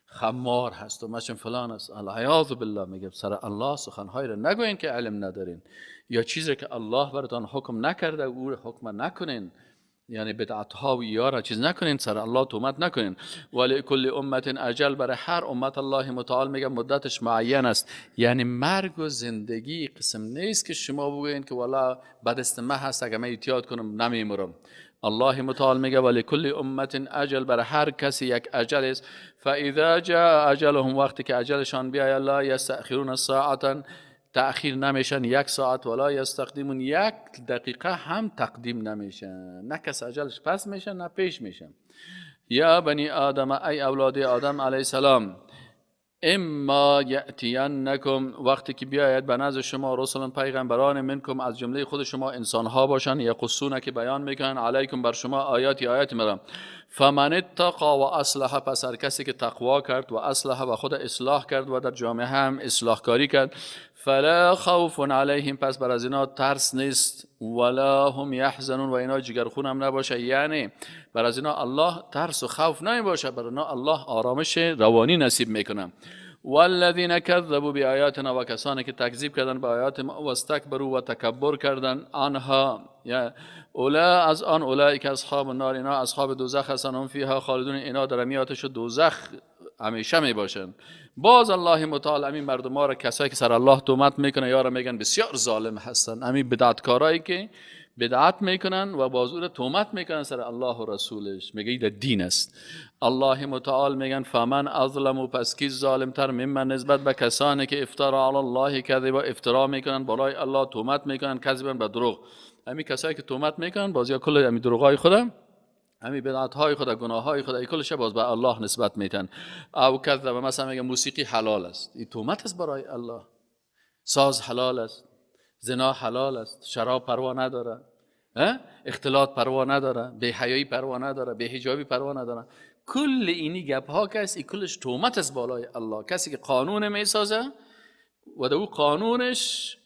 خمار هستم، من چون فلان است. العیاذ بالله میگه سر الله سخنهایی را نگوین که علم ندارین، یا چیزی که الله براتان حکم نکرده او را حکم نکنین، یعنی بدعت ها و یارا چیز نکنین، سر الله تهمت نکنین. ولی کل امت اجل، برای هر امت الله متعال میگه مدتش معین است، یعنی مرگ و زندگی قسم نیست که شما بگوین که والا بدست من هست اگه من احتیاط کنم نمیمرم. الله متعال میگه ولی کل امت اجل، برای هر کسی یک اجل است. فاذا جاء اجلهم، وقتی که اجلشان بیاید، لا یستأخرون ساعتا، تأخیر نمیشن 1 ساعت، ولا یستقدمون، 1 دقیقه هم تقدیم نمیشن، نه کس اجلش پس میشن نه پیش میشن. یا بنی آدم، ای اولاد آدم علیه السلام، اما یأتینکم، وقتی که بیاید به نزد شما رسول پیغمبران، منکم از جمله خود شما انسانها باشن، یقصون که بیان میکنن، علیکم بر شما آیاتی آیات مرا، فمن اتقا و اصلح، پس هر کسی که تقوا کرد و اصلح و خود اصلاح کرد و در جامعه هم اصلاح کاری کرد، فلا خوف علیهم، پس بر از اینا ترس نیست، ولا هم یحزنون، و اینا جگرخون هم نباشه، یعنی بر از اینا الله ترس و خوف نمیباشه، بر اینا الله آرامش روانی نصیب میکنه. والذین کذبوا بآیاتنا، و کسانی که تکذیب کردن به آیات ما، و استکبروا و تکبر کردن، آنها یا اولا از آن، اولئک اصحاب النار، اینا اصحاب دوزخ هستند، هم فیها خالدون، اینا در میاتش دوزخ همیشه می باشند. باز الله متعال همین مردم ها را، کسایی که سر الله تهمت میکنن یا را میگن بسیار ظالم هستن، همین بدعتکارایی که بدعت میکنن و باز او را تهمت میکنن سر الله و رسولش، میگه این دین است. الله متعال میگن فمن اظلم، پس کی ظالمتر ممن نسبت به کسانی که افترا علی الله کذبا، افترا میکنن بالای الله، تهمت میکنن، کذبا به دروغ. همین کسایی که تهمت میکنن باز یا کل همین دروغای خودم، همین بدعت های خود، گناه های خود، کلش باز به الله نسبت میتن. او کذب، مثلا میگه موسیقی حلال است، این تهمت است برای الله. ساز حلال است، زنا حلال است، شراب پروا نداره، اختلاط پروا نداره، بی حیایی پروا نداره، بی حجابی پروا نداره. کل اینی گپ ها که است، این کلش تهمت است بالای الله. کسی که قانون میسازه و در او قانونش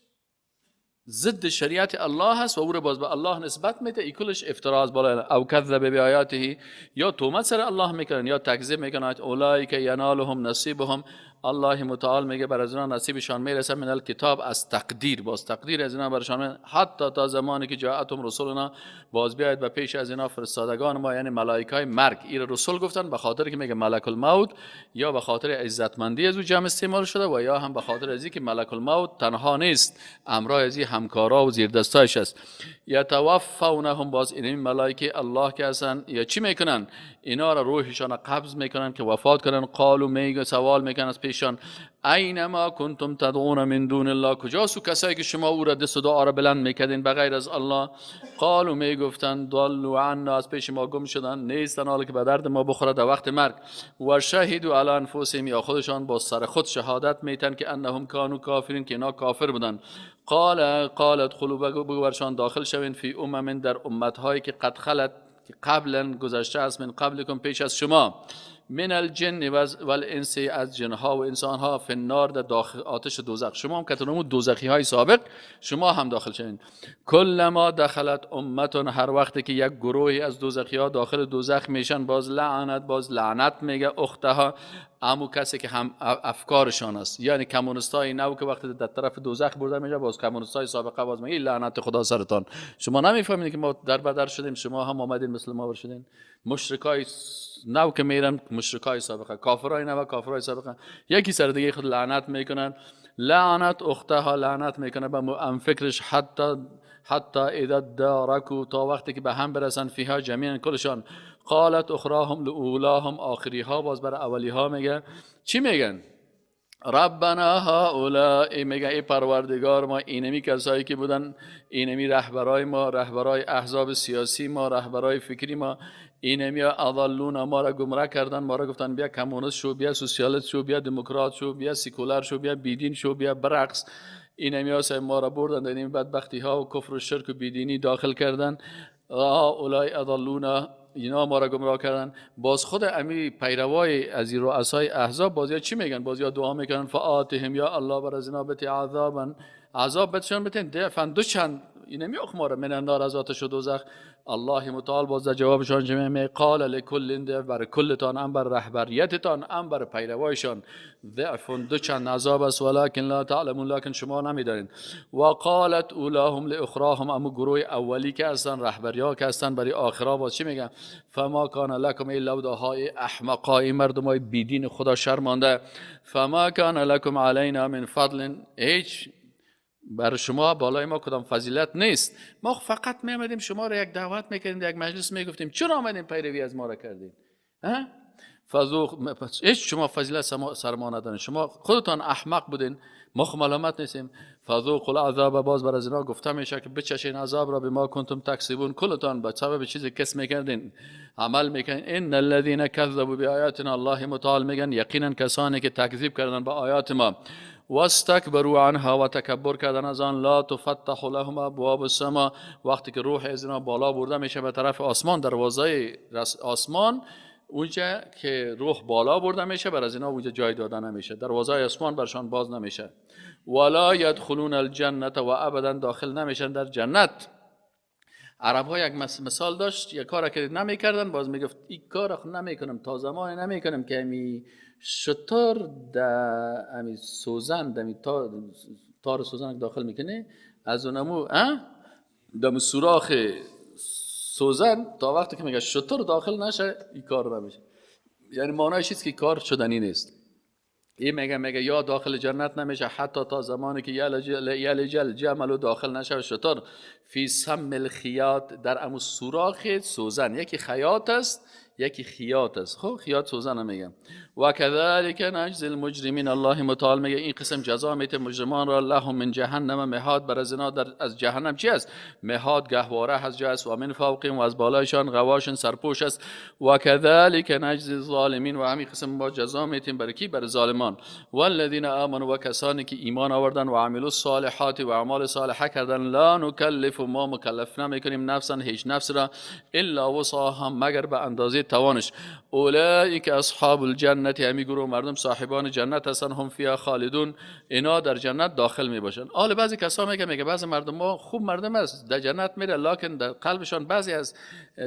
ضد شریعت الله هست و او رو باز به الله نسبت میده، ای کلش افترا از بالا. او کذب بیااته، یا تهمت سر الله میکنن یا تکذیب میکنن. اولئک ینالهم نصیبهم، الله متعال میگه بر از اینا نصیبشان میرسه من الکتاب، از تقدیر، باز تقدیر از اینا برشان، حتی تا زمانی که جاءتهم رسولنا، باز بیاید به پیش از اینا فرستادگان ما، یعنی ملائکه مرگ. این رسول گفتن به خاطر که میگه ملک الموت، یا به خاطر عزتمندی از او جمع استعمال شده و یا هم به خاطر از که ملک الموت تنها نیست، امرای از همکارا و زیردستایش است. یتوفونهم، باز این ملائکه الله که هستن یا چی میکنن؟ اینا را روحشان قبض میکنن که وفات کنن. قالو میگه، سوال میکنن از پیشان، اینما کنتم تدعون من دون الله، کجاست کسایی که شما او را دست و دعا را بلند میکردین بغیر از الله؟ قالو میگفتن ضلوا عنا، از پیش ما گم شدن، نیستن حالا که به درد ما بخوره در وقت مرگ. و شهدوا علی انفسهم، یا خودشان با سر خود شهادت میتن که انهم کانوا کافرین، که اینا کافر بودن. قال قالت ادخلوا، بگو برشان داخل شوین، فی امم، در امت هایی که قد خلت، که قبلا گذشته است، من قبلکم، پیش از شما، من الجن والانس، از جنها و انسانها، فی النار، در داخل آتش دوزخ. شما هم کتنمو دوزخی های سابق شما هم داخل شوین. کلما دخلت امتون، هر وقتی که یک گروهی از دوزخی ها داخل دوزخ میشن، باز لعنت، باز لعنت میگه اختها، امو کسی که هم افکارشان است، یعنی کمونیستای نو که وقتی در طرف دوزخ برده میشه، باز کمونیستای سابقه باز میگه لعنت خدا سرتان، شما نمیفهمید که ما در بدر شدیم، شما هم آمدین مثل ما شدین. مشرکای نو که میرن مشرکای سابقه، کافرای نو کافرای سابقه، یکی سر دیگه خود لعنت میکنن. لعنت اختها، لعنت میکنه به هم فکرش، حتی اذا دارکو، تا وقتی که به هم برسن، فیها جمیعا، کلشان. قالت اخراهم لاولاهم، آخری ها باز بر اولی ها میگه چی میگن؟ ربنا هؤلاء، میگه ای پروردگار ما، اینمی کسایی که بودن، اینمی رهبرای ما، رهبرای احزاب سیاسی ما، رهبرای فکری ما، اینمی اضلونا، ما را گمراه کردن، ما را گفتن بیا کمونیست شو، بیا سوسیالیست شو، بیا دموکرات شو، بیا سیکولار شو، بیا بیدین شو، بیا برقص. اینمی ها ما را بردن در این بدبختی ها و کفر و شرک و بیدینی داخل کردن. هؤلاء اضلونا، اینا ما را گمراه کردن. باز خود امی پیروای از این رؤسای احزاب بازیا چی میگن؟ بازیا دعا میکنن فآتهم، یا الله بر از اینا بتی عذابا، عذاب بتشان بتین ضعفا، دو چند، اینمی اخ ما را من النار، از آتش دوزخ. الله متعال باز در جوابشان چه میگه؟ قال لکل ضعف، بر کلتان، ام بر رهبریتتان، ام بر پیروایشان، ضعف، دو چند عذاب است، ولکن لا تعلمون، لکن شما نمیدانید. و قالت اولاهم لاخراهم، اما گروه اولی که هستن، رهبریا که هستن، برای آخرا باز چی میگن؟ فما کان لکم الا ودهای احمقای، مردمای بیدین خدا شرمانده. فما کان لکم علینا من فضل، هیچ بر شما بالای ما کدام فضیلت نیست، ما فقط میامدیم شما را یک دعوت میکردیم، یک مجلس میگفتیم، چرا آمدیم پیروی از ما را کردیم؟ فذوق، هیچ شما فضیلت سر ما ندارین، شما خودتان احمق بودین، ما خو ملامت نیستیم. فذوقوا العذاب، باز بر از اینا گفته میشه که بچشین عذاب را، بما کنتم تکسبون، کلتان به سبب چیزی کسب میکردین، عمل میکنین. ان الذين كذبوا بآیاتنا، الله متعال میگن یقینا کسانی که تکذیب کردن با آیات ما، واستکبروا عنها، و تکبر کردن از آن، لا تفتح لهم ابواب السما، وقتی که روح از اینا بالا برده میشه به طرف آسمان، دروازه آسمان، اونجا که روح بالا برده میشه بر از اینا اونجا جای داده نمیشه، دروازه آسمان برشان باز نمیشه. ولا یدخلون الجنه، و ابدا داخل نمیشن در جنت. عرب ها یک مثال داشت، یک کار که نمیکردن، باز میگفت این کار نمیکنم تا زمان نمیکنم که می شتر در امی سوزن، در تار سوزن داخل میکنه، از اونمو دم سوراخ سوزن تا وقتی که میگه شتر داخل نشه این کار نمیشه. یعنی معنیش چیست که کار شدنی نیست. این میگه یا داخل جنت نمیشه حتی تا زمانی که یلج الجمل داخل نشه شتر، فی سم الخیاط، در امو سوراخ سوزن، یکی خیاط است یکی خیاط است. خب خیاط سوزن هم میگم. و کذالک نجزی المجرمین، الله متعال میگه این قسم جزا میته مجرمان را، لهم من جهنم مهاد، بر از اینا در از جهنم چی است؟ مهاد، گهواره هست جا است، و من فوقهم، و از بالایشان غواشن سرپوش است. و کذالک نجزی الظالمین، و همین قسم ما جزا میتیم بر کی؟ بر ظالمان. والذین آمنوا، و کسانی که ایمان آوردن، و عملوا الصالحات، و اعمال صالحه کردن، لا نکلف، ما مکلف نمیکنیم نفسا، هیچ نفس را، الا وسعها، مگر به اندازه توانش. اولئک اصحاب الجنه، همی گروه مردم صاحبان جنت هستن، هم فیها خالدون، اینا در جنت داخل می باشن. حال بعضی کسا میگه بعضی مردم ما خوب مردم است در جنت میره، لکن در قلبشان بعضی از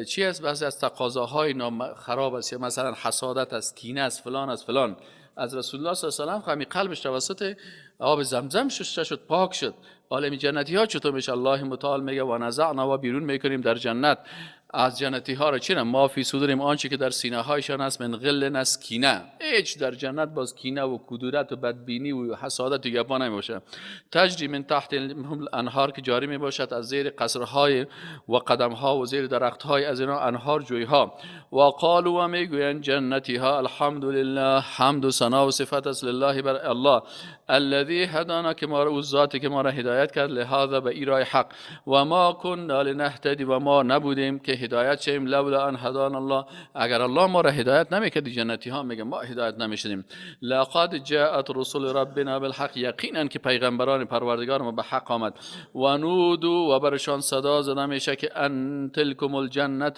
چی است، بعضی از تقاضاهای خراب است، مثلا حسادت است، کینه است، فلان است فلان. از رسول الله صلی الله علیه و آله قلبش توسط آب زمزم شسته شد، پاک شد. عالم جنتی ها چطور میشه؟ الله متعال میگه و نزعنا، و بیرون میکنیم در جنت از جنتی ها را چی؟ ما فی صدورهم، آنچه که در سینه هایشان است، من غل است کینه. هیچ در جنت باز کینه و کدورت و بدبینی و حسادت و گپا نمیباشه. تجری من تحت الانهار، که جاری میباشد از زیر قصرهای و قدمها و زیر درختهای از اینا انهار، جویها. و قالوا، و میگویند جنتی ها الحمدلله، حمد و ثنا و صفت است لله بر الله، الذی هدانا، که ما را او ذاتی که ما را هدایت کرد، لهذا به ایرای حق، و ما كنا لنهتدی، و ما نبودیم که هدایت شیم، لولا ان هدانا الله، اگر الله ما را هدایت نمیکرد، جنتی ها میگه ما هدایت نمیشدیم. لقد جاءت رسل ربنا بالحق، یقینا که پیغمبران پروردگار ما به حق آمد. و نودو، و برشان صدا زده میشه که ان تلکم الجنه،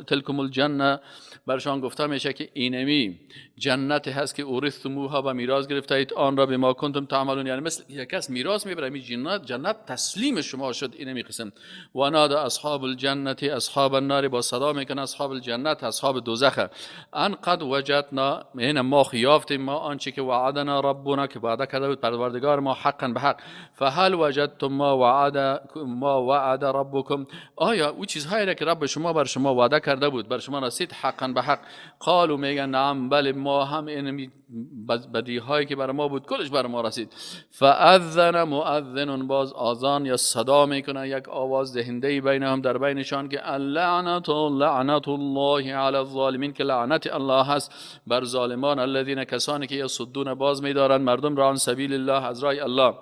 تلکم الجنه، برشان گفته میشه که اینمی جنت هست که اورثتموها، و میراث گرفته اید آن را، به ما کنتم تعملون، یعنی مثل یک کس میراث میبره، می جنت تسلیم شما شد، اینمی قسم. و نادى اصحاب الجنه اصحاب النار، با صدا میکنه اصحاب الجنت اصحاب دوزخ، ان قد وجدنا، این ما یافتیم ما آنچه که وعدنا ربنا، که وعده کرده بود پروردگار ما، حقا به حق. فهل وجدتم ما وعد ربکم، آیا او چیزهایی را که رب شما بر شما وعده کرده بود بر شما رسید؟ حقا به حق. قالوا، میگن نعم، بله، ما هم این بدی هایی که بر ما بود کلش بر ما رسید. فاذن مؤذن، باز آذان یا صدا میکنه یک آواز دهنده بینهم، در بینشان، که اللعنت لعنت الله علی الظالمین، که لعنت الله هست بر ظالمان، الذین، کسانی که یصدون، باز میدارند مردم را، عن سبیل الله، از راه الله،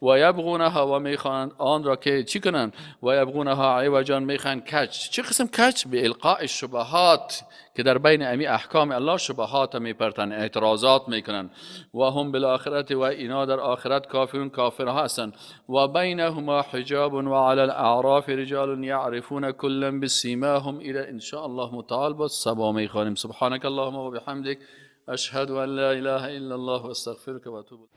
و یبغونها، و میخوان آن را که چی کنن؟ و یبغونها عوجا، میخوان کج. چه قسم کج؟ به القاء الشبهات، که در بین امی احکام الله شبهات میپرتن، اعتراضات میکنن. و هم بالآخرت، و اینا در آخرت کافرون، کافرها هستن. و بینهما حجاب و علی الاعراف رجال یعرفون کلا بسیماهم. الى ان شاء الله متعال باز صبا میخوانیم. سبحانك اللهم و بحمدک، اشهد ان لا اله الا الله و استغفرک و اتوب.